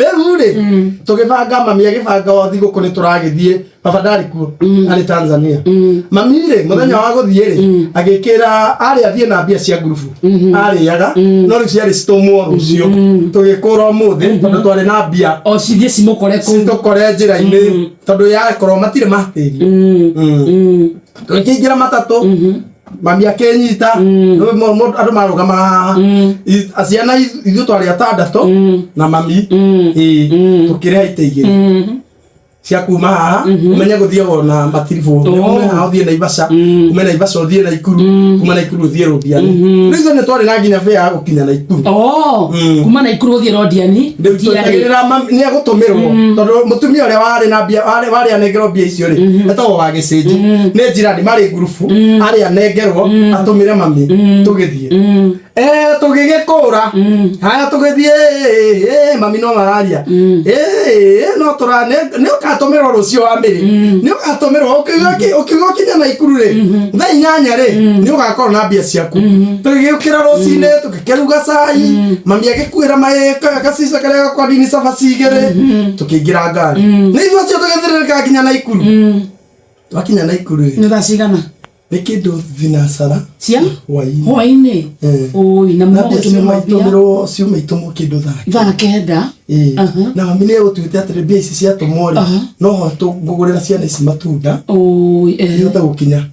Rĩu rĩ, tũgĩbanga, mami agĩbanga o thigũkũ nĩ tũragĩthiĩ. Baba ndarĩ kuo, arĩ Tanzania. Mami rĩ, mũthenya wa gũthiĩ rĩ, agĩkĩra arĩ athiĩ na mbia cia ngurubu arĩaga, no rĩu ciarĩ citũmwo rũciũ. Tũgĩkũra ũmũthĩ tondũ twarĩ na mbia O cithiĩ cimũkore kũu. Citũkore njĩra-inĩ, tondũ yakorwo matirĩ matĩri. Tũkĩingĩra matatũ, mami akĩnyita. Rĩu andũ marũgamaga haha. Ciana ithuĩ twarĩ atandatũ na mami. Ĩĩ, tũkĩrĩha itĩ igĩrĩ cia kuma haha. Ũmenye gũthiagwo na matiribũ. Ume haha ũthiĩ Naivasha, ume Naivasha ũthiĩ Naikuru, kuma Naikuru ũthiĩ Rũndiani. Rĩu ithuĩ nĩ twarĩ na nginya bĩa ya gũkinya Naikuru. Oh, kuma Naikuru gũthiĩ Londiani. Rĩu twetagĩrĩra mami nĩ egũtũmĩrwo, tondũ mũtumia ũrĩa warĩ na mbia, warĩ anengerwo mbia icio rĩ, etagwo wa Gĩcĩnji, nĩ njirani, marĩ ngurubu. Arĩ anengerwo atũmĩre mami, tũgĩthiĩ. Tũgĩgĩkũra haya, tũgĩthiĩ. Mami no mararia. No tũra nĩ ũgatũmĩrwo rũciũ wa mbere, nĩ ũgatũmĩrwo ũkiuga ũkinya Naikuru rĩ, thaa 8 rĩ, nĩ ũgakorwo na mbia ciaku. Tũgĩũkĩra rũcinĩ, tũgĩkĩruga cai, mami agĩkuĩra maĩ gacica karĩa gakwa ndini cabaci 2, tũkĩingĩra ngari nĩ ithuĩ acio, tũgĩthĩrĩrĩka nginya Naikuru. Twakinya Naikuru rĩ, Nĩ thaa cigana? Nĩ kĩndũ thinacara cia hwaĩ-inĩ. Hwaĩ-inĩ. Ũi, na na mbia mũgũtũmĩrwo ciuma mbia itũmĩrwo, ciuma itũmwo kĩndũ thaa thaa 9. Ĩĩ. Na mami nĩ egũtuĩte atĩrĩ, mbia ici ciatũmwo rĩ, no ho ngũgũrĩra ciana ici matunda Ũi, ihote gũkinya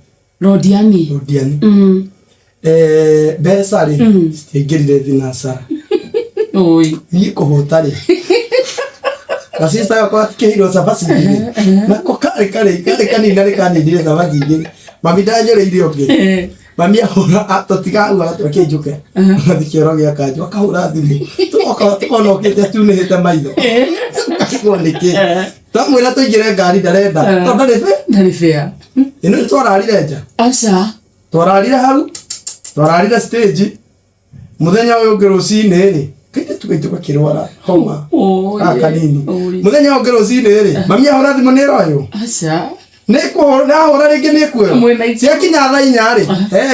Londiani. Rũndiani. Mbeca rĩ, citiaingĩrire thinacara. Ũi. Niĩ kũhũta rĩ, gacista gakwa gatikĩheirwo cabaci 2, nako karĩ kanini na nĩkaninire cabaci 2. Mami ndanyũrĩire ũngĩ. Mami ahũra tũtigagua reke njũke gathi kĩoro gĩa kanjũ, akahũra thimũ, tũgoka tũkona ũkĩte atunĩhĩte maitho. Tũkarigwo nĩkĩ. Twamwĩra tũingĩre ngari, ndarenda, tondũ ndarĩ Ndarĩ fair. Ĩno nĩ twararire nja. Aca. Twararire hau, twararire stage. Mũthenya ũyũ ũngĩ rũcinĩ rĩ, kairĩtu gaitũ gakĩrwara homa Ũi. gaka kanini. Ũi. Mũthenya ũngĩ rũcinĩ rĩ, mami ahũra thimũ, nĩ ĩroywo. Aca. Nĩ ahũra rĩngĩ, nĩ kuoywo. Mwĩna itũ. Ciakinya thaa 4 rĩ,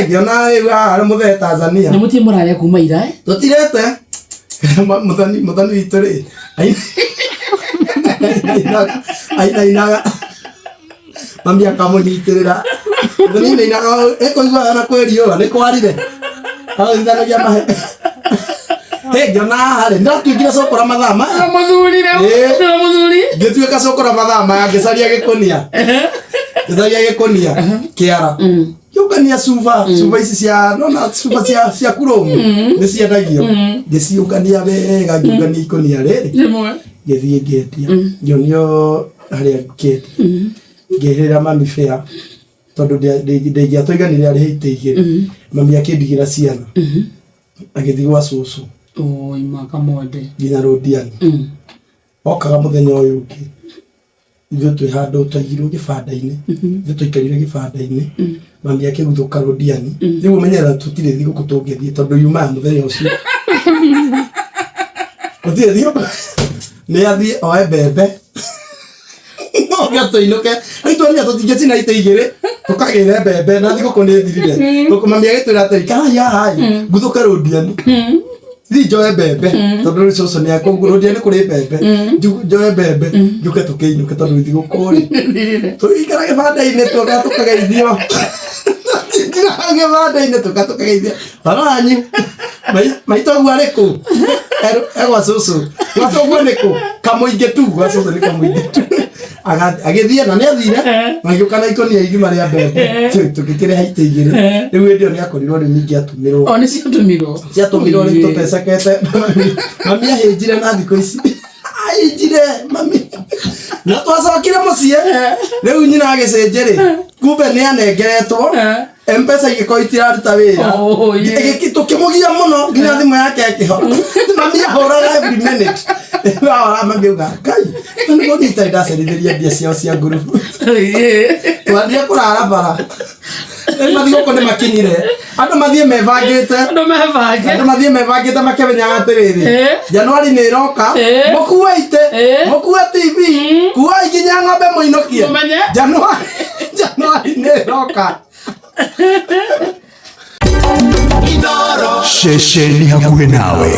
ngĩona rĩu haha nĩ mũthee Tanzania. Na mũtirĩ mũrarĩa kuma ira, eh? Tũtirete. Mũthani witũ rĩ, ainainaga, mami akamũnyitĩrĩra. Mũthani ainainaga ĩkũiguaga na kwĩ riũa nĩ kwarire, agũthithanagia mahe. Hey, ngĩona haha rĩ, ndatuĩkire cũkũra mathaa maya. Mũthuri rĩu. Ĩĩ. Mũthuri. Ngĩtuĩka cũkũra mathaa maya, ngĩcaria gĩkũnia, ngĩcaria gĩkũnia kĩara, ngĩũngania cuba, cuba ici cia nona, cuba cia kuromu nĩ ciendagio. Ngĩciũngania wega, ngĩũngania ikũnia rĩrĩ. Rĩmwe. Ngĩthiĩ ngĩendia, ngĩonio harĩa ngĩendia, ngĩhĩra mami fare, tondũ ndingĩatũiganire arĩhe itĩ 2. Mami akĩndigĩra ciana, agĩthiĩ gwa cũcũ. Ũi, makamwende. Nginya Rũndiani. Okaga mũthenya ũyũ ũngĩ. Ithuĩ twĩ handũ twaigirwo gĩbanda-inĩ, ithuĩ twaikarire gĩbanda-inĩ, mami akĩguthũka Rũndiani. Rĩu ũmenyerera tũtirĩ thigũkũ tũngĩthiĩ, tondũ yuma ya mũthenya ũcio gũtirĩ thigũkũ, nĩ athiĩ oe mbembe oke tũinũke. Rĩu tuonire tũtingĩcina itĩ 2 tũkagĩre mbembe na thigũkũ nĩ thirire. Mami agĩtwĩra atĩrĩ, karai haha ĩ, nguthũke Rũndiani, thiĩ njoe mbembe, tondũ rĩu cũcũ nĩ akũguo Rũndiani kũrĩ mbembe. Njoe mbembe njũke tũkĩinũke, tondũ thigũkũ rĩ, tũgĩikara gĩbanda-inĩ tũka tũkageithio, tũikara gĩbanda-inĩ tũka tũkageithio bara wanyu. Maitũ ũguo arĩ kũ? Egwa cũcũ, gwa cũguo nĩ kũ? Kamũingĩ tu, gwa cũcũ nĩ kamũingĩ tu. Agĩthiĩ na nĩ athire, magĩũka na ikũnia igima rĩa mbembe. Tũgĩkĩrĩha itĩ 2. Rĩu hĩndĩ ĩyo nĩ akorirwo rĩu ningĩ atũmĩrwo. O nĩ ciatũmirwo. Ciatũmirwo rĩu tũtecekete. Mami ahĩnjire na thikũ ici ahĩnjire mami, na twacokire mũciĩ rĩu nyina agĩcenje rĩ, kumbe nĩ anengeretwo Mpesa, igĩkorwo itiraruta wĩra. Oh, yeah. Tũkĩmũgia mũno nginya thimũ yake ĩkĩhora. Mami ahũraga every minute. Ahũraga, mami auga, Ngai nĩguo niĩ itarĩ ndacerithĩria mbia ciao cia ngurubu. Twathiĩ kũrara bara. Rĩu mathigũkũ nĩ makinyire, andũ mathiĩ mebangĩte. Andũ mebange. Andũ mathiĩ mebangĩte makĩmenyaga atĩrĩrĩ, Januari nĩ ĩroka. Mũkue itĩ, mũkue TV, kuai nginya ng'ombe mũinũkie. Mũmenye. Januari nĩ ĩroka. Ceceni hakuhĩ nawe.